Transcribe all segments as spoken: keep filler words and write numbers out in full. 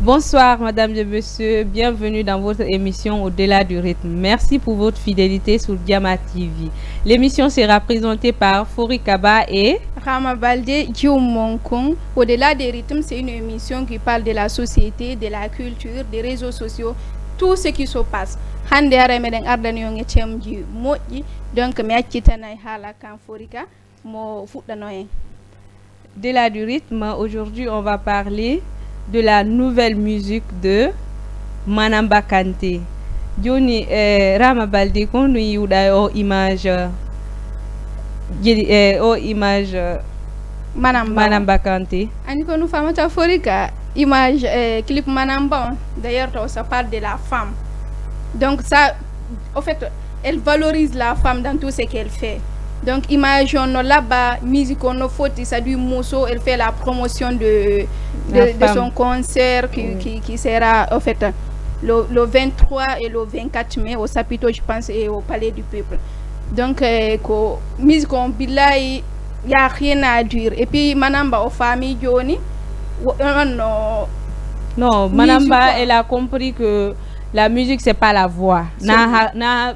Bonsoir, mesdames et messieurs. Bienvenue dans votre émission Au-delà du rythme. Merci pour votre fidélité sur Diama T V. L'émission sera présentée par Fori Kaba et Rama Balde Djioumonkon. Au-delà des rythmes, c'est une émission qui parle de la société, de la culture, des réseaux sociaux, tout ce qui se passe. Hande hara meɗen ardani on e thème ji moƴƴi. Donc, mi accitanay haala kan Fori Ka, mo fuɗɗano en. Au-delà du rythme, aujourd'hui, on va parler de la nouvelle musique de Manamba Kanté. Joni, eh, Rama Balde, ko honɗum yi'uɗaa e o image, eh, jeli-, eh, o image, eh, Manamba. Manamba Kanté? Ani ko no famata Fori Ka image, eh, clip Manamba on. D'ailleurs, to, ça parle de la femme. Donc, ça, en fait, elle valorise la femme dans tout ce qu'elle fait. Donc, image on no laba, musique on no foti, ça dit morceau, elle fait la promotion de, de, La de femme. son concert qui, Oui. qui, qui sera, en fait, le, le vingt-trois et le vingt-quatre mai au Sapito, je pense, et au Palais du Peuple. Donc, euh, ko musique on, billahi, y a rien à dire. Et puis, Manamba o faami joni, wo-, on no Non, Manamba, musique on. elle a compris que la musique, c'est pas la voix. C'est Na vrai. ha-, na,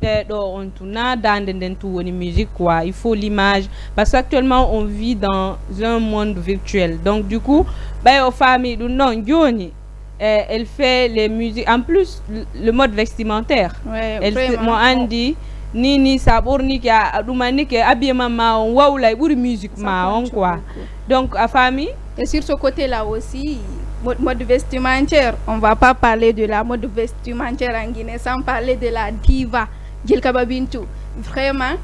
eh, ɗo on tun, na daande nden tun woni musique, quoi. Il faut l'image. Parce qu'actuellement, on vit dans un monde virtuel. Donc, du coup, ɓay o faami ɗum ɗon, joni, eh, elle fait les musiques. En plus, le, le mode vestimentaire. Ouais, Elle fait, vraiment. mo andi, ni, ni, sa ɓornike, a, a ɗumanike, habillement ma on wawlay ɓuri musique Ça ma on, compte quoi. beaucoup. Donc, a faami? Et sur ce côté-là aussi, mo-, mode vestimentaire, on va pas parler de la mode vestimentaire en Guinée sans parler de la diva, Djelkaba Bintou. Vraiment,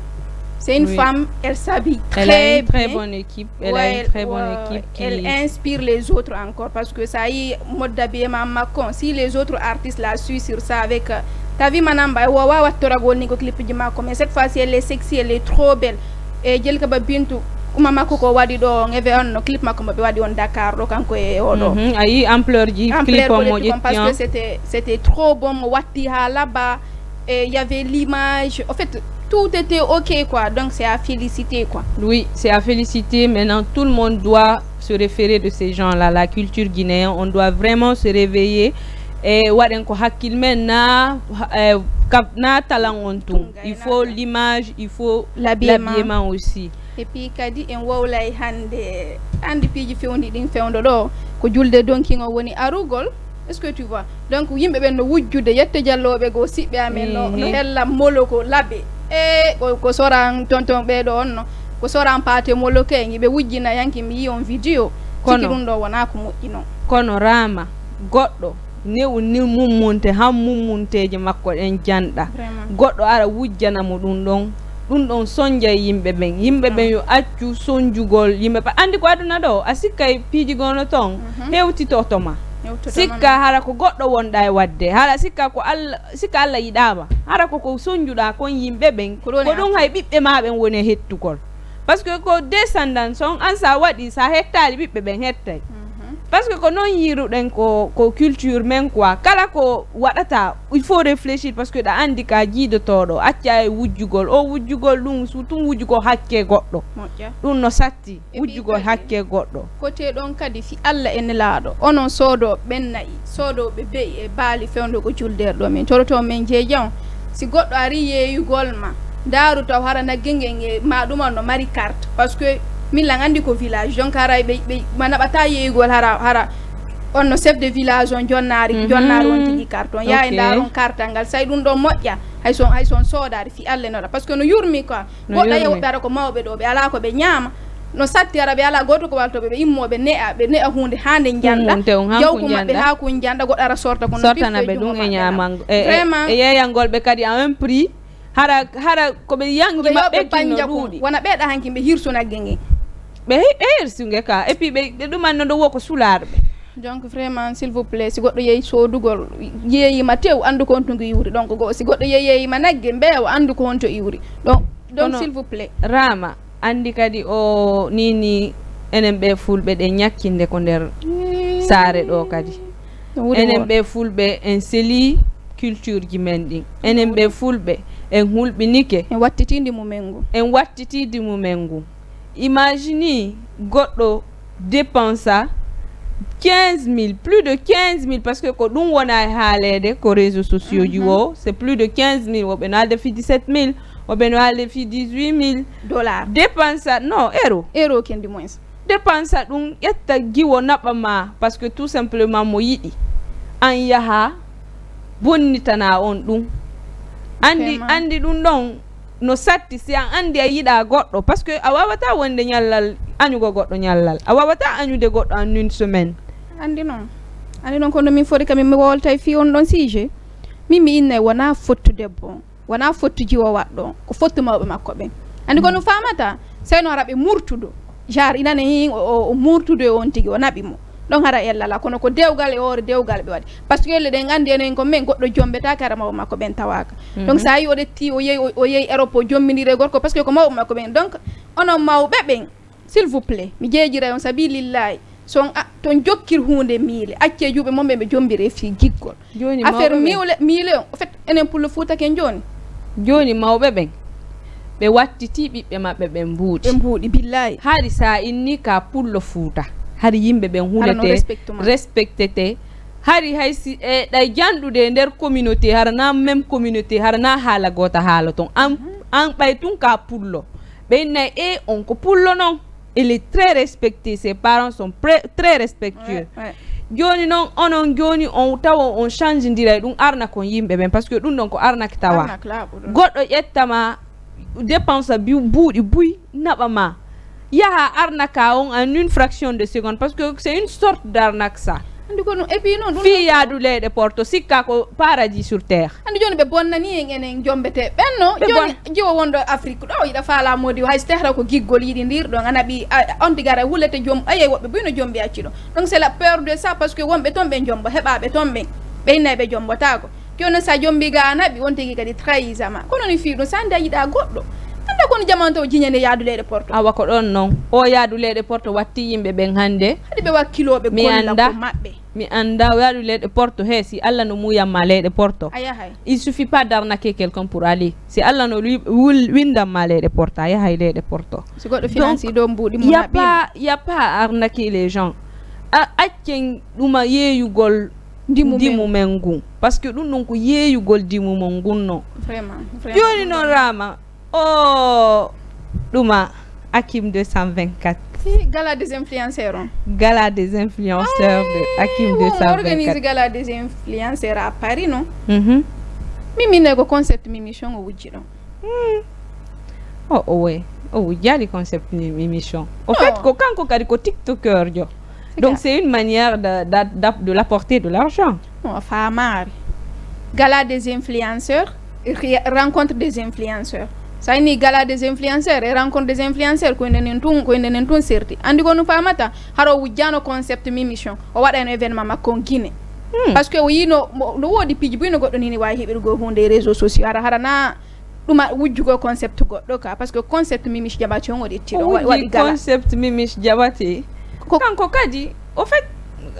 c'est une Oui. femme, elle s'habille Elle a très une très bien. bonne équipe. Elle a Ouais, une très bonne ouais, équipe qui elle inspire les autres encore parce que ça y est, mode d'habillement makko, si les autres artistes la suivent sur ça avec, euh, t'as vu Manamba, wa, wa, wattoragol ni ko clip ji makko, mais cette fois-ci, elle est sexy, elle est trop belle. E Djelkaba Bintou, kuma makko ko waɗi ɗo on, eve on no clip makko mo ɓe waɗi on Dakar ɗo, kanko e o ɗo. Mhm, a yii ampleur ji Ampleur clip on ko mo ƴetti on, ƴetti parce que on. c'était, c'était trop bon, mo watti haa laba, et il y avait l'image. En fait, tout était ok, quoi. Donc, c'est à féliciter, quoi. Oui, c'est à féliciter. Maintenant, tout le monde doit se référer de ces gens-là, la culture guinéenne. On doit vraiment se réveiller. E waɗen ko hakkil men na, eh, kab-, na talan on tun. Tun Il faut gaynaka. l'image, il faut L'habillement. l'habillement aussi. Et puis kadi en wowlay hannde, anndi piiji fewndi ɗin fewndo ɗo, ko julde donkin o woni arugol. Est-ce que tu vois? Donc, yimɓe ɓen no wujjude, yette jallooɓe goo, siɓɓe amen no, no Ehe. hella molo ko laɓe. E ko, ko soran tonton ɓee ɗo on no, ko soran paate molo ke, ngi ɓe wujjina yanki, mi yii on vidéo. Kono Ciki ɗum ɗo wonaa ko moƴƴi non. Kono Rama, goɗɗo ne'u ni mummunte, han mummunteeje makko ɗen janɗa. Vraiment. Goɗɗo ara wujjana mo ɗum ɗon. Ɗum ɗon sonjay yimɓe ɓen. Yimɓe ɓen Mm. yo accu sonjugol yimɓe ɓe. Anndi ko aduna ɗo, a sikkay piiji goo no ton, Mhm. hewtitoto ma. Hewtoto ma Sikka non. hara ko goɗɗo wonɗa e waɗde. Hara sikka ko Alla, sikka Alla yiɗaa ma. Hara ko ko sonjuɗaa kon yimɓe ɓen. Ko ɗon Ko e ɗum accu. hay ɓiɓɓe maa ɓen woni e hettugol. Parce que ko descendance on, an sa waɗi, sa hettaali, ɓiɓɓe ɓen hettay. Mhm. Parce que ko non yiiruɗen ko, ko culture men quoi. Kala ko waɗata, il faut réfléchir parce que ɗa anndi ka jiidotooɗo, acca e wujjugol. O wujjugol ɗum, surtout wujjugol hakke goɗɗo. Moƴƴa. Ɗum no satti, Et puis wujjugol kadi, hakke goɗɗo. Kote ɗon kadi, fi Alla e Nelaaɗo, onon soodooɓe ɓen na'i, soodooɓe be'i e baali fewndo ko juldeer ɗo, min toroto men jeeja on. Si goɗɗo ari yeeyugol ma, ndaaru taw hara nagge ngen e ma ɗum on no mari carte. Parce que min lan anndi ko village, donc hara ɓe, ɓe, ma naɓata yeeyugol hara, hara on no chef de village on jonnaari, Mhm. jonnaari on tigi carte on. Yaa e Ok. ndaaron carte ngal, say ɗum ɗon moƴƴa, hay so, hay so on soodaari fi Alla e Nelaaɗo. Parce que no yurmi quoi. No Goɗɗo yurmi. yeewoɓe ara ko mawɓe ɗo, ɓe alaa ko ɓe ñaama. No satti ara ɓe alaa gooto ko waltoo ɓe, ɓe immoo ɓe ne'a, ɓe ne'a huunde haa nde njanɗa. Hummunte on, han Jawku ko maɓɓe njanɗa. haa ko njanɗa, goɗɗo ara sorta ko no Sortana ɓe ɗum e ñaamangol. E, e, Vraiment. e yeeyangol ɓe kadi à un prix. Hara, hara ko ɓe yangi Ko ɓe maɓɓe yewɓe kin no panja kon. ɗuuɗi. Wona ɓe ɗa hanki ɓe hirsu nagge nge. Ɓe hi-, ɓe hirsu nge ka. Et puis ɓe, ɓe ɗumanno ɗo wo ko sularɓe. Donc, vraiment, s'il vous plaît, si goɗɗo yehi soodugol, yeeyima tew, anndu ko honto ngu iwri. Donc, go-, si goɗɗo yehi yeeyima nagge, mbeewa, anndu ko honto iwri. Donc, donc, Kono s'il vous plaît. Rama, anndi kadi o ni, ni enen ɓe fulɓe ɗen ñakkinde ko nder Eh. saare ɗo kadi. No wuri Enen woon. ɓe fulɓe en selii culture ji men ɗin. Enen No ɓe wuri. fulɓe en hulɓinike. En wattitiindi mumen ngu. En wattitiindi mumen ngu. Imagine goɗɗo dépensa Quinze mille, plus de quinze mille, parce que ko ɗum wona e haaleede ko réseaux sociaux ji wo, c'est plus de quinze mille, woɓe no haalde fii dix-sept mille, woɓe no haalde fii dix-huit mille. Dollar. Dépense, non, euro. Euro ken du moins. Dépense ɗum, ƴetta giwo naɓa ma, parce que tout simplement mo yiɗi an yaha bonnitana on ɗum. Andi, andi ɗum ɗon no satti si an andi a yiɗa goɗɗo, parce que a wawata wonde ñallal, añugo goɗɗo ñallal. A wawata añude goɗɗo en une semaine. Andi non. Andi non, kono min foti kam mi woltay fii on ɗon sujet. Min mi innay wona fottu debbo on. Wona fottu jiwo waɗɗo on. Ko fottu mawɓe makko ɓen. Andi ko no famata, sey no hara ɓe murtudo. Genre, inane hin o, o, o murtudo e on tigi, o naɓi mo. Ɗon hara ella la, kono ko dewgal e hoore dewgal ɓe waɗi. Parce que elle ɗen andi enen ko men goɗɗo jombetake hara mawɓe makko ɓen tawaka. Donc, sa yi o ƴetti, o yehi, o, o yehi Europe, o jombindiri e gorko, parce que ko mawɓe makko ɓen. Donc, onon mawɓe ɓen, s'il vous plaît, mi jeejira on sabilillahi. So on a-, ton jokkir huunde miile, accee juuɓe mon ɓe ɓe jombire fii giggol. Jooni affaire mawɓe ɓen miile, miile on, en fait, enen Pullo Fuuta ken jooni. Jooni mawɓe ɓen, ɓe wattitii ɓiɓɓe maɓɓe ɓen mbuuɗi. Ɓe mbuuɗi, billahi. Hari sa inni ka Pullo Fuuta, hari yimɓe ɓen hara no hulete, respecte ma. Respectete. Hari hay si, e, ɗay janɗude e nder communauté, hara na même communauté, hara na haala goota haala ton. An, an ɓay tun ka Pullo. Ɓe innay, e, on ko Pullo non. Il est très respecté, ses parents sont pré-, très respectueux. Ouais, ouais. Jooni non, onon jooni on tawa on change ndiray ɗum arnaque on yimɓe ɓen, parce que ɗum ɗon ko arnaque tawa. Arnaque laaɓuɗo. Goɗɗo ƴettama dépense bi-, buuɗi buy naɓa ma. Yaha arnaque on en une fraction de seconde, parce que c'est une sorte d'arnaque ça. Andi ko non, et puis non, ɗum fii ɗon yaadu leyɗe Porto, sikka ko paradis sur terre. Andi jooni ɓe bonnani en enen jombete ɓen no. Ɓe jooni bon- jiwo wonɗo Afrique ɗo, yiɗa faala modi, hay so tehra ko giggol yiɗi ndir ɗon, ana ɓi, a, on tigi ara hulete jom, ayey woɓɓe buy no jombi acci ɗo. Donc c'est la peur de ça, parce que wonɓe ton ɓe jombo, heɓaɓe ton ɓen, ɓe innay ɓe jombotaako. Jooni sa jombi ga a naɓi, on tigi kadi trahisa ma. Kono ni fii ɗum, sa andi a yiɗa goɗɗo. Anda kono jaman taw jiñane yaadu leyɗe Porto. Awa ko ɗon non. O yaadu leyɗe Porto watti yimɓe ɓen hande. Hadi ɓe wakkilooɓe mi golla anda. Ko maɓɓe. Mi anndaa o yaadu leyɗe Porto he, si Alla no muuyamma leyɗe Porto. A yahay. Il suffit pas d'arnaquer quelqu'un pour aller. Si Alla no wi-, wul-, winndamma leyɗe Porto, a yahay leyɗe Porto. Si goɗɗo donc, finance ɗo mbuuɗi mum y a haɓɓiima. Pas, y a pas à arnaquer les gens. A accen ɗuma yeeyugol ndimu men. Ndimu men ngun. Parce que ɗum ɗum ko yeeyugol ndimu mon ngun no. Vraiment, vraiment. Jooni noon Rama, Oh, ɗuma Akim deux cent vingt-quatre. Si, gala des influenceurs on. Gala des influenceurs de Akim on deux cent vingt-quatre. Organise gala des influenceurs à Paris, non? Mhm. Min, min ko concept mi mission o wujji ɗon. Hmm. Oh, oh, ouais. O wujjaali concept mi, mi mission. Au fait, ko kanko kadi ko TikToker jo. Donc, c'est une manière de, de, de, de l'apporter de l'argent. Non, a faamaali. Gala des influenceurs, ri-, rencontre des influenceurs. Sa inni gala des influenceurs e rencontre des influenceurs, ko enen tun, ko enen tun serti. Andi ko no faamata, hara o wujjaano concept mi mission. O waɗayno événement makko on Guinée. Hmm. Parce que o yiino, mo, no woodi piiji buy no goɗɗo nini waawi heɓirgol huunde e réseaux sociaux. Hara, hara na ɗuma wujjugol concept goɗɗo ka, parce que concept Mimish Diabaté on o ƴetti ɗon, wa-, waɗi gala. Concept Mimish Diabaté. Ko kanko kadi, au fait,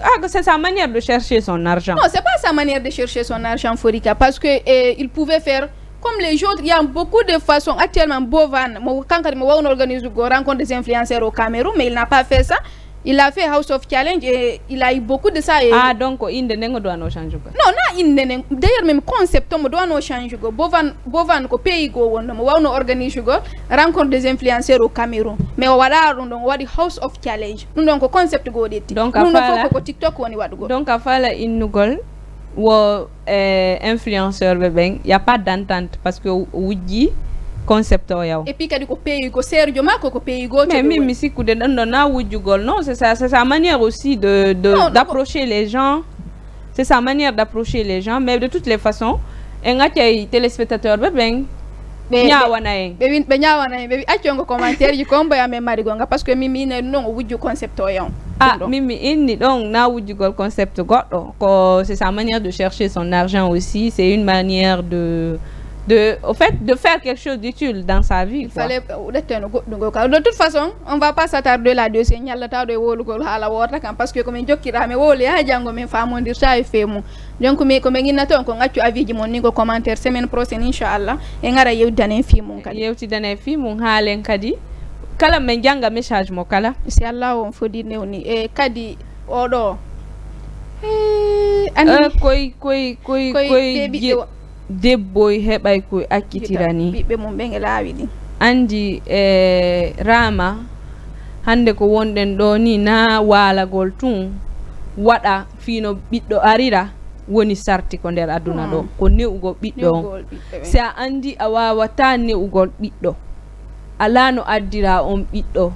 ah, c'est sa manière de chercher son argent. Non, c'est pas sa manière de chercher son argent, Forika, parce que, eh, il pouvait faire comme les autres. Il y a beaucoup de façons. Actuellement, Bovan, mo, kanko kadi mo wawno organiser go rencontre des influenceurs au Cameroun, mais il n'a pas fait ça. Il a fait House of Challenge et il a eu beaucoup de ça et ah, donc, ko innde nden o duwano change gol? Non, na innde nden. D'ailleurs, même concept mo duwano change gol. Bovan, Bovan ko pays go wonno mo wawno organise gol rencontre des influenceurs au Cameroun. Mais o waɗa ɗum ɗon, o waɗi House of Challenge. Ɗum ɗon ko concept go o ƴetti. Donc, ɗum ɗon fof ko, ko TikTok woni waɗugol. Donc, a faala innugol wo, eh, influenceur ɓe ɓen, y a pas d'entente parce que o wujji concept o yaw. Et puis kadi ko pays, ko serjo makko, ko pays goto. Mais min mi sikkude ɗon ɗon na wujjugol. Non, c'est ça, c'est sa manière aussi de, de, non, non, d'approcher les gens. C'est sa manière d'approcher les gens, mais de toutes les façons, en accay téléspectateur ɓe ɓen. Ɓe, ɓe, ñaawana en. Ɓe win-, ɓe ñaawana en, ɓe wi-, accu on ko commentaire ji ko on mboya men mari gonga, parce que min, mi innay ɗum ɗon o wujju concept o yaw. Ah, ɗum ɗon. Min mi inni ɗon na wujjugol concept goɗɗo. Ko, c'est sa manière de chercher son argent aussi, c'est une manière de, de, au fait, de faire quelque chose d'utile dans sa vie, quoi. Il fallait, o ƴetteno goɗɗum gol ka. De toute façon, on va pas s'attarder là-dessus, en ñallata ɗo e wowlugol haala woota kan, parce que ko min jokkira, mi wowli haa janngo min faamondirta e fee mum. Donc, mi, ko min innata on, ko accu avis ji mon ni ko commentaire. Semaine prochaine, inchallah, en ara yewtidanen fii mum kadi. Yewtidanen fii mum, haalen kadi. Kala men jannga message mo kala. Si Allah on fodi newni. E kadi, Oɗo. Eh, andi. Eh, koy, koy, koy, koy, koy ɓe ɓiɓɓe je-, wa-, debbo heɓay koy accitira ni. Ɓiɓɓe mum ɓen e laawi ɗin. Andi, eh, Rama, hande ko wonɗen ɗo ni, na waalagol tun waɗa fii no ɓiɗɗo arira woni sarti ko nder aduna ɗo. Hmm. Ko ne'ugol ɓiɗɗo on. Ne'ugol ɓiɓɓe ɓen. Si a andi a waawataa ne'ugol ɓiɗɗo, alaa no addira on ɓiɗɗo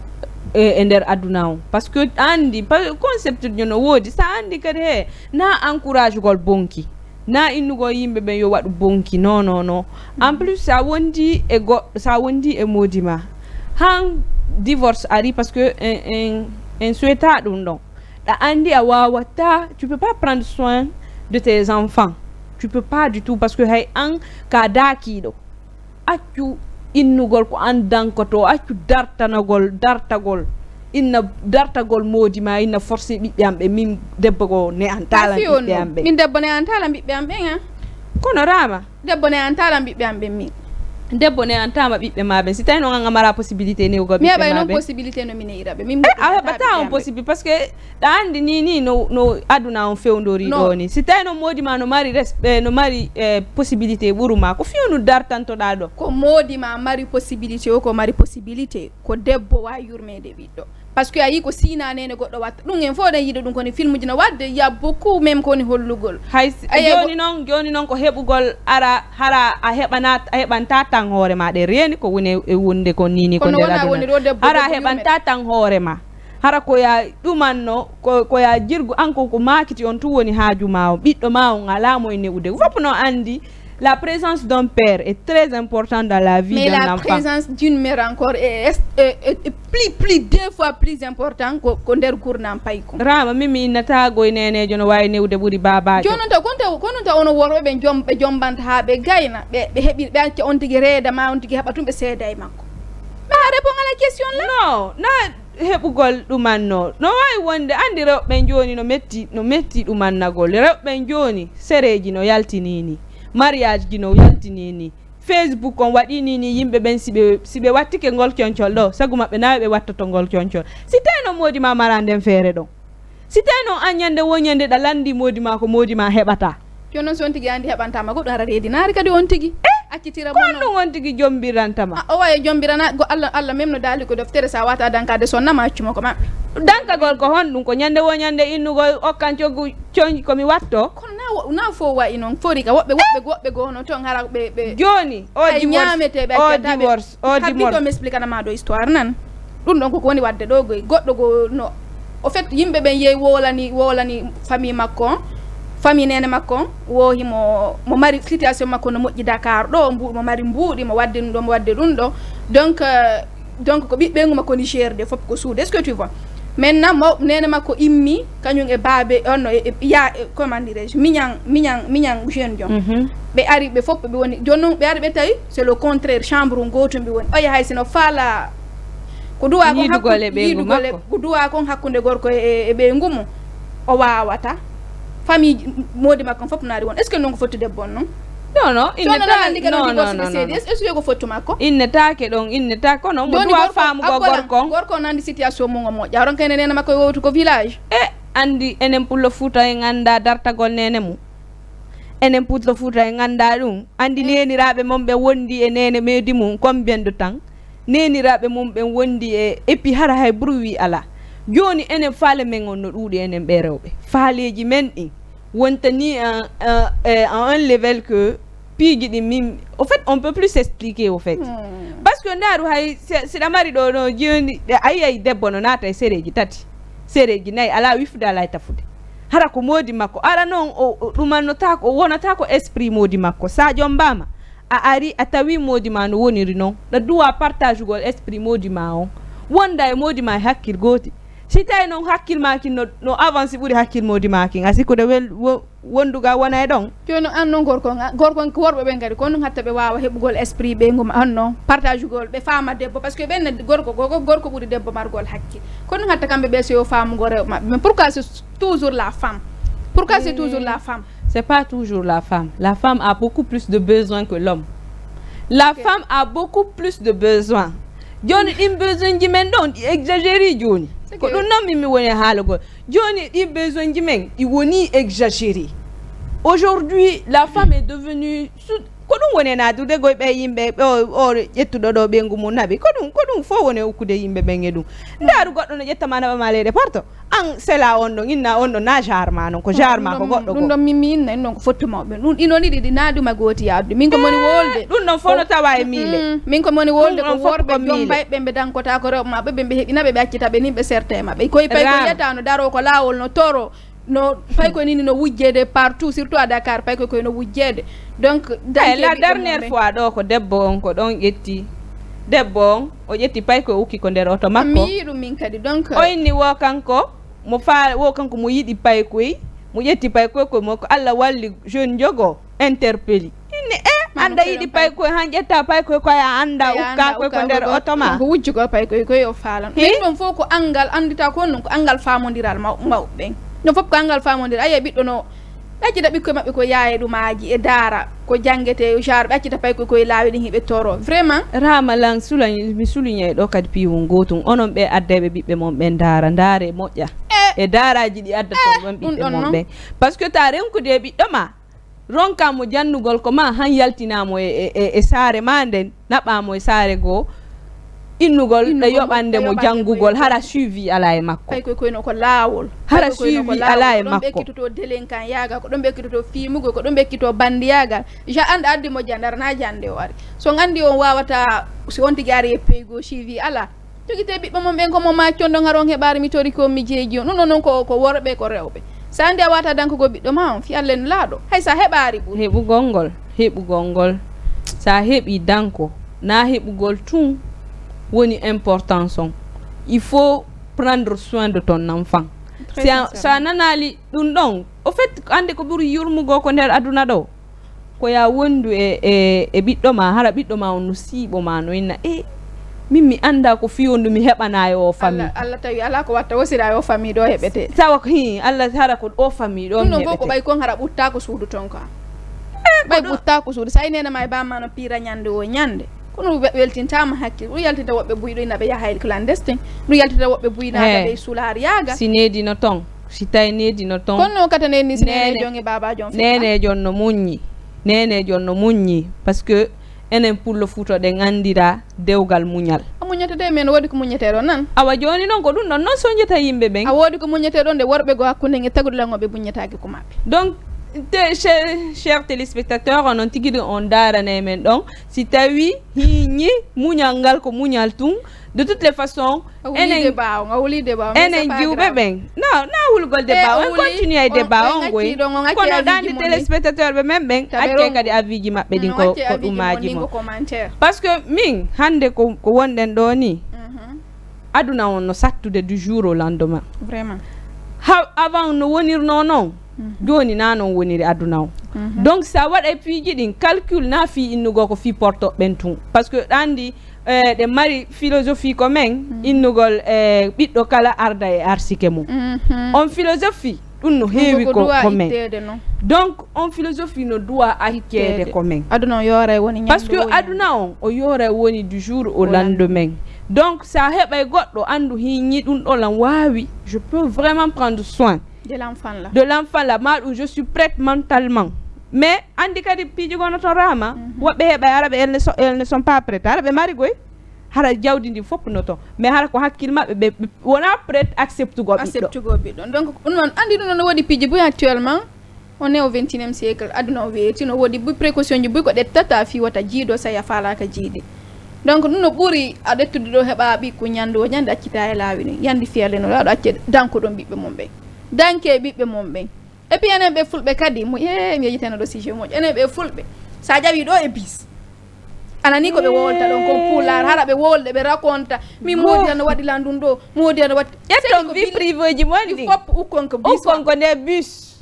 e, e nder aduna on. Parce que a andi, pa-, concept jo no woodi. Sa andi kadi he, na encouragugol bonki. Na innugol yimɓe ɓen yo waɗu bonki. Non, non, non. En plus, sa wondi e goɗɗo, sa wondi e moodi ma, han divorce ari, parce que en, en, en souhaita ɗum ɗon. Ɗa andi a waawataa, tu peux pas prendre soin de tes enfants. Tu peux pas du tout, parce que hay an ka daakiiɗo. Accu innugol ko an dankotoo, accu dartanagol, dartagol. Inna dartagol moodi ma, inna forcé ɓiɓɓe am ɓe, min debbo ko ne an taalan ɓiɓɓe am ɓe. Min debbo ne an taalan ɓiɓɓe am ɓen, ah. Kono Rama. Debbo ne an taalan ɓiɓɓe am ɓen min. Debbo ne an taama ɓiɓɓe ma ɓen. Si tawi non an a mara possibilité newugol ɓiɓɓe ma ɓen. Mi heɓay non possibilité no mi neyira ɓe. Min. Eh, a heɓata on possibilité, parce que Ɗa anndi nii, nii no, no aduna on fewndori ɗoo nii. Si tawii non moodi maa no mari res-, eh, no mari, eh, possibilité ɓuru maa, ko fewndo dartantoɗaa ɗoo? Ko moodi maa mari possibilité o, ko mari possibilité, ko debbo waawi yurmeede ɓiɗɗo. Parce que a yii ko siinaa neene goɗɗo watta. Ɗum en fof eɗen yiɗi ɗum, kono filmuuji no waɗde, il y a beaucoup même ko woni hollugol. Hay si, jooni non, jooni non ko heɓugol ara, hara a heɓanaa, a heɓantaa tan hoore maa ɗe reeni ko woni e wonde kon nii nii ko nder aduna. Hara a heɓantaa tan hoore maa. Hara ko yaa ɗumanno, ko, ko yaa jirgu an kon ko maakiti on tun woni haaju maa on, ɓiɗɗo maa on alaa mo e ne'ude. Fof no anndi, la présence d'un père est très importante dans la vie d'un enfant. Mais la présence d'une mère encore est, est, est, est plus, plus, deux fois plus important ko, ko nder gurdam paykun. Rama, min mi innataa goy neeneejo no waawi ne'ude ɓuri baabaajo. Jooni non taw, kon taw, kon non taw onon worɓe ɓe jom-, ɓe jombanta haa ɓe gayna, ɓe, ɓe heɓi, ɓe acca on tigi reeda maa on tigi heɓa tun ɓe seeda e makko. Mais la réponse à la question là? Non, na heɓugol ɗumanno. No waawi wonde, anndi rewɓe ɓen jooni no metti, no metti ɗumannagol. Rewɓe ɓen jooni, sereeji no yaltinii nii, mariage ji no yaltinii nii. Facebook on waɗii nii, nii yimɓe ɓen, si ɓe, si ɓe wattike ngol concol ɗoo, sagu maɓɓe naa ɓe wattoto ngol concol. Si tawii non moodi maa maraa nden feere ɗon. Si tawii non an ñande woo ñande ɗa lanndii moodi maa ko moodi maa heɓataa. Jooni non si on tigi anndi heɓantaa ma goɗɗum, hara reedinaare kadi on tigi. Eh? Accitira mo non. Ko honɗum on tigi jombiranta ma? A, o wawi jombirana, go Allah, Allah même no daali ko deftere, sa wata dankaade sonna ma accu mo ko maɓɓe. Dankagol ko honɗum? Ko ñande woo ñande innugol okkan coggu coñ ko mi watto? Kono na wo-, na fof wayi non. Fori ka woɓɓe, woɓɓe, woɓɓe goo no ton hara ɓe, ɓe. Jooni, o divorce, ñaametee ɓe o accataa ɓe. Divorce, o divorce. Habli ko mi explique na ma ɗo histoire nan. Ɗum ɗon koko woni waɗde ɗo goy. Goɗɗo go no, au fait, yimɓe ɓen yehi wowlani, wowlani famille makko on, famille neene makko on, wo himo, mo mari situation makko no moƴƴi Dakar ɗo, mbu-, mo mari mbuuɗi, mo waɗde ɗum ɗo, mo waɗde ɗum ɗo. Donc, euh, donc ko ɓiɓɓe ngu makko ni gérde fof ko suudu. Est-ce que tu vois? Maintenant, mo, neene makko immi, kañum e baabe, on no, e, e, ya, e, comment dirais-je, miñan, miñan, miñan jeune jon. Mhm. Ɓe ari ɓe fof ɓe woni, jooni non ɓe ari ɓe tawi, c'est le contraire, chambre gootum ɓe woni. Oya hay sino faala Ko duwaa kon hakkunde, yiidugol e ɓeyngu makko. Ko duwaa kon hakkunde gorko e, e, e ɓeyngu mum, o waawata. Famille moodi makko on fof no ari won. Est-ce que non ko foti debbo on non? Non, non, innetaake, non, non, non, non. Est-ce que ko foti makko? Innetaake ɗon, innetaake, kono mo duwaa faamugol gorko on. Gorko on anndi situation mum on moƴƴa. Horon kene neene makko e wowtu ko village. E anndi enen Pullo Fuuta en anndaa dartagol neene mum. Enen Pullo Fuuta en anndaa ɗum. Anndi neeniraaɓe mon ɓe wondi e neene meedi mum, combien de temps? Neeniraaɓe mum ɓen wondi e, et puis hara hay bruit alaa. Jooni enen faale men on no ɗuuɗi enen ɓee rewɓe. Faaleeji men ɗin wonta ni en, en, en, à un level que piiji ɗin min, au fait, on peut plus s'expliquer, au fait. Hmm. Parce que ndaaru hay, si, si ɗa mari ɗo, no jooni, ɗe, a yi'ay debbo no naata e sereeji tati, sereeji nayi, alaa wifude, alaa e tafude. Hara ko moodi makko. Ara non, o, o ɗumannotaako, o wonotaako esprit moodi makko. Sa jombaama, a ari, a tawi moodi maa no woniri non. Ɗa duwaa partagugol esprit moodi maa on. Wonda e moodi maa e hakkil gooti. Si tawi non hakkil maa kin no, no avance ɓuri hakkil moodi maa kin, a sikkude wel-, wo-, wonduga wona e ɗon? Jooni non an non gorko on, a, gorko on ko worɓe ɓen kadi, ko honɗum hatta ɓe waawa heɓugol esprit ɓeyngu ma, honno partagugol, ɓe faama debbo, parce que ɓen gorko, gorko, gorko ɓuri debbo margol hakkil. Ko honɗum hatta kamɓe ɓe so yo faamugo rewɓe maɓɓe. Mais pourquoi c'est toujours la femme? Pourquoi c'est toujours la femme? C'est pas toujours la femme. La femme a beaucoup plus de besoins que l'homme. La femme a beaucoup plus de besoins. Jooni ɗin besoin ji men ɗon, ɗi exagéré jooni. Ko ɗum noon min mi woni e haalugol. Jooni ɗii besoin ji men, ɗi wonii exagéré. Aujourd'hui, la femme est devenue su-, ko ɗum woni e naadude goy ɓe yimɓe, ɓe o, o ƴettuɗo ɗo ɓeyngu mum naɓi. Ko ɗum, ko ɗum fof woni e ukkude yimɓe ɓen e ɗum. Ndaaru goɗɗo no ƴetta ma naɓa ma leyɗe porto. An sela on ɗon, inna on ɗon, na genre ma non, ko genre ma ko goɗɗo ɗum goo. Ɗum ɗon min mi inna, ɗum ɗon ko fottu mawɓe. Ɗum, ɗi non ɗiɗi, ɗi na duma gooti yaɓde. Min ko moni wolde. Ɗum ɗon fof no tawa e miile. Mm, min ko moni wolde ko worɓe ko miile. Jombay ɓe, ɓe dankota ko rewɓe maɓɓe, ɓe, ɓe heɓina ɓe, ɓe accita ɓe nin ɓe serta e maɓɓe. Koye pay ko yiyata no daro ko laawol no toro, no pay ko nini no wujjeede partout, surtout à Dakar, pay ko koye no wujjeede. Donc, eh, la dernière fois ɗo ko debbo on ko ɗon ƴetti. Debbo on, o ƴetti pay ko ukki ko nder oto makko. Mi yi'i ɗum min kadi, donc. O inni wo kanko, mo fa-, wo kanko mo yiɗi pay koy, mo ƴetti pay koy ko mo ko Allah walli jeune jogo interpellé. Inni, eh, anda yiɗi pay koy han ƴetta pay koy koy a anda ukka koy ko nder oto ma. Ko wujju ko pay koy koy o faalan. Min ɗum fof ko angal andita ko ɗum ko angal faamondiral maw-, mawɓe ɓen. Ɗum fof ko angal faamondiral. Ayi ɓiɗɗo no ɓe accita ɓikkoy maɓɓe ko yaaya ɗumaaji e daara ko jangete yo genre ɓe accita pay koy koy laawi ɗin hiɓe toro. Vraiment. Ramalan sula mi soulignay ɗo kadi piiwun gootun. Onon ɓe addeɓe ɓiɓɓe mon ɓen daara, ndaare moƴƴa. E daaraaji ɗi addata ɗon ɓiɓɓe mon ɓen. Parce que ta renkude e ɓiɗɗo ma, ronkaa mo jannugol ko maa han yaltinaa mo e, e, e, e saare maa nden, naɓaa mo e saare goo, innugol ɗe yoɓande mo janngugol, hara suivi alaa e makko. Pay koy koy no ko laawol. Hara suivi alaa e makko. Ko ɗon ɓe ekkitotoo délinquant yaagal, ko ɗon ɓe ekkitotoo fiimugol, ko ɗon ɓe ekkitoo bandiyaagal. Ja an addi mo jandar na jande o ari. So nganndi on waawata, si on tigi ari e peygo suivi alaa. Jogitee ɓiɓɓe mon ɓen ko mo maccon ɗon, hara on heɓaari mi tori ko mi jeeji on. Ɗum ɗon non ko, ko worɓe, ko rewɓe. Sa anndi a waata dankugol ɓiɗɗo ma on, fii Alla no laaɗo. Hay sa heɓaari ɓuri. Heɓugol ngol, heɓugol ngol. Sa heɓii danko, na heɓugol tun woni importance on. Il faut prendre soin de ton enfant. Très sincèrement. Si a, sa nanaali ɗum ɗon, au fait, anndi ko ɓuri yurmugol ko nder aduna ɗo? Ko yaa wondu e, e, e ɓiɗɗo ma, hara ɓiɗɗo ma on no siiɓo ma, no inna, "E, min mi anndaa ko fii wondu mi heɓanaa e oo famille." Alla, Alla tawi alaa ko watta, wosira e oo famille ɗo heɓete. Tawa ko, hii, Alla hara ko oo famille ɗo mi heɓete. Ɗum ɗon ko ɓay kon hara ɓuttaa ko suudu ton ka. Eh, ɓay ɓuttaa ko suudu. Sa neene ma e baaba ma no piira ñande woo ñande. Ko ɗum we-, weltintaama hakkil. Ɗum yaltinta woɓɓe buy ɗo ina ɓe yaha e clandestin. Ɗum yaltinta woɓɓe buy naata ɓe sulaar yaaga. Si needi no ton. Si tawi needi no ton. Kono non kata neeni si neene, neeneejo on e baabaajo on fii neeneejo on no muññi. Neeneejo on no muññi. Parce que enen Pullo Fuuta ɗen anndira dewgal muñal. A muññata de, men woodi ko muññetee ɗon nan. Awa jooni non ko ɗum ɗon non soñjata yimɓe ɓen. A woodi ko muññetee ɗon de worɓe goo hakkunde en e tagude lango ɓe muññataake ko maɓɓe. Donc, te, cher, cher téléspectateur, onon tigi ɗum on daaranee men ɗon. Si tawi hiñi muñal ngal ko muñal tun, de toutes les façons, a wuli enen, débat on, a wuli débat on, enen jiwɓe ɓen. Non, na wulgol débat, on continue e débat on goy. Kono ɗandi téléspectateur ɓe men ɓen, accee kadi avis ji maɓɓe ɗin ko, ko ɗumaaji mon. Parce que min, hannde ko, ko wonɗen ɗo ni, aduna on no sattude du jour au lendemain. Vraiment. Ha, avant no wonirnoo non, jooni na non woniri aduna on. Donc, si a waɗay piiji ɗin, calcul na fii innugol ko fii porto ɓen tun. Parce que ɗandi, eh, ɗe mari philosophie ko men, innugol, eh, ɓiɗɗo kala arda e arsike mum. On philosophie, ɗum no heewi ko, ko men. Donc, on philosophie no duwa acceede ko men. Aduna on yoora e woni ñande. Parce que aduna on, o yoora e woni du jour au lendemain. Donc, sa heɓay goɗɗo, anndu hiñi ɗum ɗo lan waawi, je peux vraiment prendre soin de l'enfant là. De l'enfant là, ma ɗum, je suis prête mentalement. Mais, anndi kadi piiji gono to raama, woɓɓe heɓay ara ɓe, elles ne sont, elles ne sont pas prêtes. Ara ɓe mari goy, hara jawdi ndi fof no to. Mais hara ko hakkil maɓɓe, ɓe, ɓe wona prête acceptugol ɓiɗɗo. Acceptugol ɓiɗɗo. Donc, ɗum noon, anndi ɗum noon no woodi piiji buy actuellement. On est au vingt et unième siècle, aduna o weeti, no woodi buy précaution ji buy ko ɗettata fii wota jiido sa ya faalaaka jiidi. Donc, ɗum no ɓuri a ɗettude ɗo heɓa ɓikku ñande o ñande accita e laawi ɗin. Yandi fiyale no aɗa acce danko ɗon ɓiɓɓe mon ɓen. Danke ɓiɓɓe mon ɓen. Et puis enen ɓe fulɓe kadi, mo, eh, mi yejiteno ɗo sujet moƴƴo. Enen ɓe fulɓe, sa ƴawi ɗo e bis. Anani ko ɓe wowlta ɗon kon pulaar, hara ɓe wowlde, ɓe raconta. Min moodi ana waɗi lan ɗum ɗo, moodi ana waɗi. Ƴetton vie privée ji mon ɗin. Fop ukkon ko bis. Ukkon ko nder bus.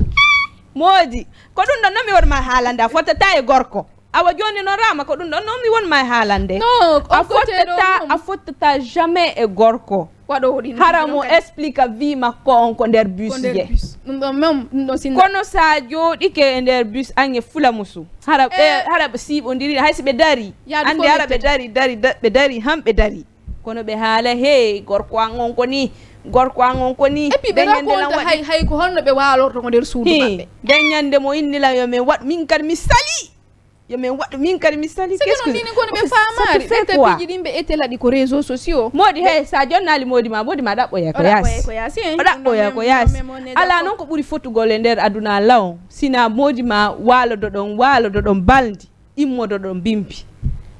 Moodi, ko ɗum ɗon non mi wonma haalande, a fottata e gorko. Awa jooni non raama ko ɗum ɗon non mi wonma e haalande. Non, a fottata, a fottata jamais e gorko. Waɗoowo ɗin hara mo explique vie makko on ko nder bus je. Ɗum ɗon même, ɗum ɗon sinno. Kono sa jooɗike e nder bus an e fulamusu. Hara ɓe, hara ɓe siiɓondiri, hay si ɓe dari. Ande hara ɓe dari, dari, da-, ɓe dari, han ɓe dari. Kono ɓe haala, "Hey, gorko an on ko ni, Gorko an on ko nii. Et puis ɓe raconta hay, hay ko honno ɓe waalorto ko nder suudu maɓɓe. Nden ñande mo inni lan yo min waɗu, min kadi mi salii. Yo min waɗu, min kadi mi salii. Sike non nini kono ɓe faamaari. Ɓe tapiji ɗin ɓe etela ɗi ko réseaux sociaux. Moodi, hey, sa jonnaali moodi ma, moodi ma ɗaɓɓoya ko yaasi. O ɗaɓɓoya ko yaasi. Alaa non ko ɓuri fotugol e nder aduna law. Sina moodi ma waalodo ɗon, waalodo ɗon balndi. Immodo ɗon bimbi.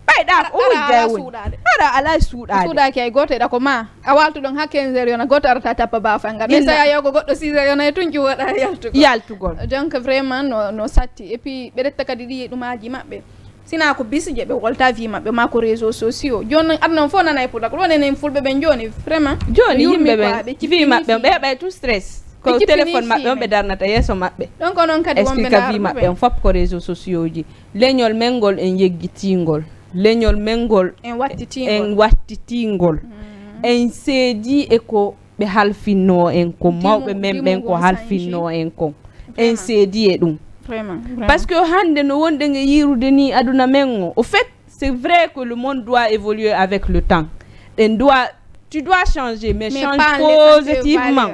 Ɓay ɗa ko wujjay woni. Hara alay suuɗaade. Suuɗaaki hay gooto, eɗa ko ma. A waaltu ɗon ha quinze heures yona, gooto arata tappa baafal ngal. Ɓe saya yo ko goɗɗo six heures yona e tun ƴuwoɗa yaltugol. Yaltugol. Donc vraiment no, no satti. Et puis ɓe retta kadi ɗi ɗumaaji maɓɓe. Sina ko bisi je ɓe wolta vie maɓɓe ma ko réseaux sociaux. Jooni non aduna on fof nana e pulakol. Woni enen fulɓe ɓen jooni vraiment. Jooni yimɓe ɓen vie maɓɓe on ɓe heɓay tout stress. Ko téléphone maɓɓe on ɓe darnata yeeso maɓɓe. Donc onon kadi wonɓe explique vie maɓɓe on fof ko réseaux sociaux ji. Leñol men ngol en yeggitingol. Leñol men ngol en wattitingol. En wattitingol. En seedi e ko ɓe halfinno en kon, mawɓe men ɓen ko halfinno en kon. En seedi e ɗum. Vraiment, vraiment. Parce que hannde no wonɗen e yiirude ni aduna men o. Au fait, c'est vrai que le monde doit évoluer avec le temps. Et doit, tu dois changer, mais change positivement.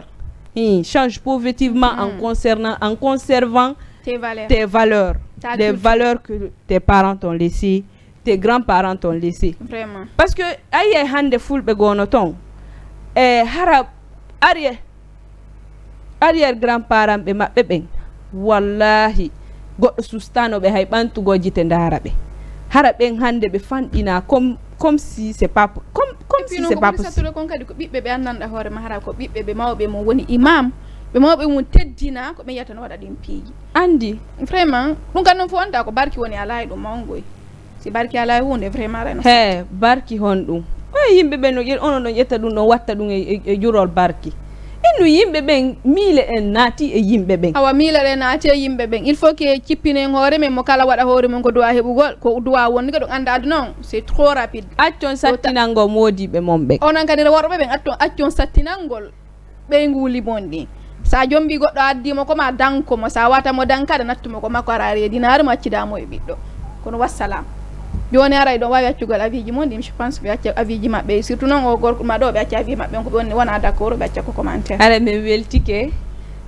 Change positivement en concernant, en conservant tes valeurs, les valeurs que tes parents t'ont laissées, tes grands-parents t'ont laissé. Vraiment. Parce que ayi e hannde fulɓe goono ton e hara arrière arrière grand-parent ɓe maɓɓe ɓen, wallahi goɗɗo sustano ɓe hay ɓantugol jite ndaara ɓe. Hara ɓen hannde ɓe fanɗina comme comme si c'est pas comme comme si c'est pas possible. Kon kadi ko ɓiɓɓe ɓe anndanɗa hoore ma hara ko ɓiɓɓe ɓe mawɓe mum woni imam, ɓe mawɓe mum teddina ko ɓe yiyata no waɗa ɗin piiji. Anndi. Vraiment ɗum kan non fof wonta ko barki woni alaa e ɗum mawngoy. Si barki alaa e huunde vraiment reno he barki honɗum? Oye yimɓe ɓen no ƴe- onon ɗon ƴetta ɗum ɗon watta ɗum e, e, e jurol barki. Innu yimɓe ɓen miile ɗen naati e yimɓe ɓen. Awa miile ɗen naati e yimɓe ɓen il faut que cippinen hoore men mo kala waɗa hoore mum ko duwa heɓugol ko duwa wonde ko ɗum annda aduna on c'est trop rapide. Accon sattinango moodiɓe mon ɓen. Onon kadi worɓe ɓen accon sattinangol ɓeynguuli mon ɗin. Sa jombi goɗɗo addi mo ko ma danko mo sa wata mo dankade nattu mo ko makko ara reedinaare mo accida mo e ɓiɗɗo. Kono wassalam. Jooni ara ɗon wawi accugol aviiji mon ɗin je pense ɓe acca aviiji maɓɓe surtout non o gorko ma ɗo ɓe acca aviiji maɓɓe on ko ɓe woni wona d'accord ɓe acca ko commentaire. Ara min weltike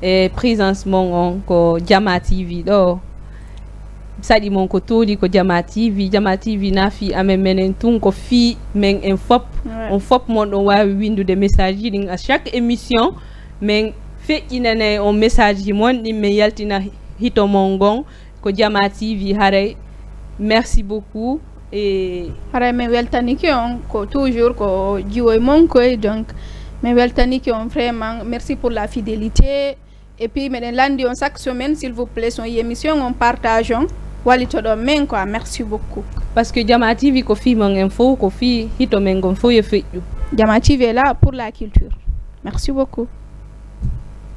e présence mon on ko Jama T V ɗo. Saɗi mon ko tuuli ko Jama T V. Jama T V na fii amen menen tun ko fii men en fop. On fop mon ɗon waawi winndude message ji ɗin à chaque émission. Men feƴƴinanay on message ji mon ɗin men yaltina hito mon ngon ko Jama T V haray. Merci beaucoup. E haray men weltanike on ko toujours ko jiwoy mon koy donc men weltanike on vraiment merci pour la fidélité. Et puis meɗen lanndi on chaque semaine s'il vous plaît son émission on partage on wallitoɗon men quoi merci beaucoup. Parce que Jama T V ko fii mon en fof ko fii hito men ngon fof yo feƴƴu. Jama T V est là pour la culture. Merci beaucoup.